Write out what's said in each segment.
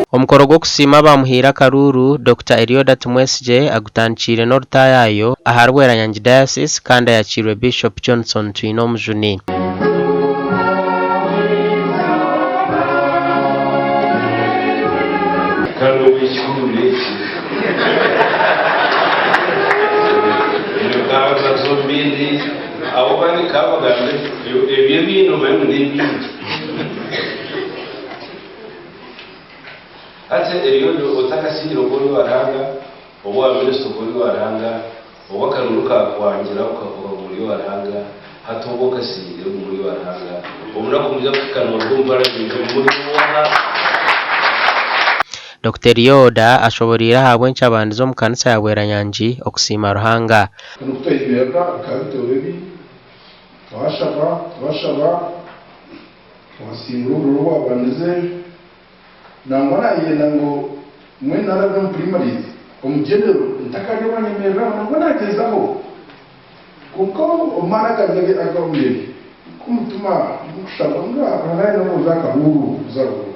Omukoro gw'okusiima abamuhaire akaruuru, Dokita Elioda Tumwesigye agutandikiire n'orutaayaayo ahari Bweranyangi Diocese kandi ayakiirwe Bishop Johnson Twinomujuni. Kandi ow'ekihuriro eki enkanga zombiri abo bari ka bagambe ebyo ebiine omanye ngu n'ebingi. Hati eriyo otakasiimire oku ori owa Ruhanga, obu waaba minisita oku ori owa Ruhanga, obu akaruuru kaakwangira okaguma ori owa Ruhanga, hati obu okasiimire oguma ori owa Ruhanga, obunaku nibwija kuhika nooruga omu paramenti ogume ori owaha. Dokita Elioda ashoboreire ahabw'enki abandize omu kanisa ya Bweranyangi okusiima Ruhanga. Kandi ku twayemerera bikaba bitoorobi, twashaba, twashaba, twasingura obururu obwabandize. Nangwa nayenda ngu mbwenu narabire omu primaries omu general ntakari owanyemereraho nangwa nagyezaho kwonka omu maani agangye ag'omubiri g'omutima g'okushaba ngu Ruhanga nayenda ngu oze akahuuru oze ahuuru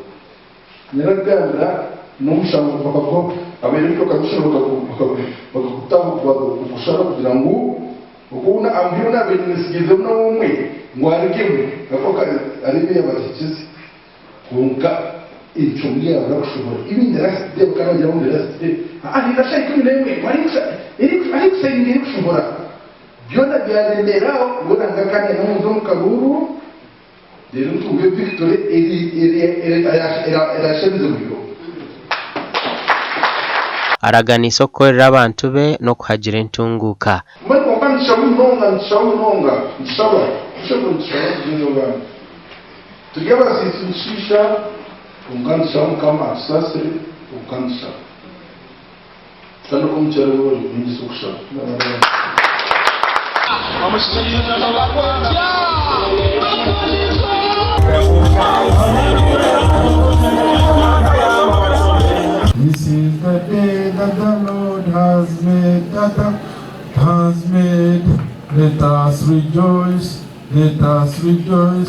nyine kugambira n'omushango bakaguha abeerekye commission bakagutaho kugushara kugira ngu oku ambiyo nabaire nsigizemu n'omwe ngu arugemu areebe yaaba ahikize. Kwonka ekyo yaabura kushobora. Even the last day bakaba nibagira ngu the last day aa ninga shaaha 11 arikusayininga erikushohora. Byona byaremera aho we Ruhanga akanyenda ngu nze omu karuuru reero ntunge victory erashemeze buri omwe. Araganiise okukorera abantu be n'okuhagira entunguuka. Mbwenu kwonka nitushaba munonga, nitushaba munonga, nitushaba, nitushaba, nitushaba kugyenda Uganda. Turi abasiisi nitushiisha, kwonka nitushaba Mukama atusaasire, kwonka nitushaba. Tutandike omu kyaro ori kuhimbisa okushaba. This is the day that the Lord has made, that the has made. Let us rejoice, let us rejoice.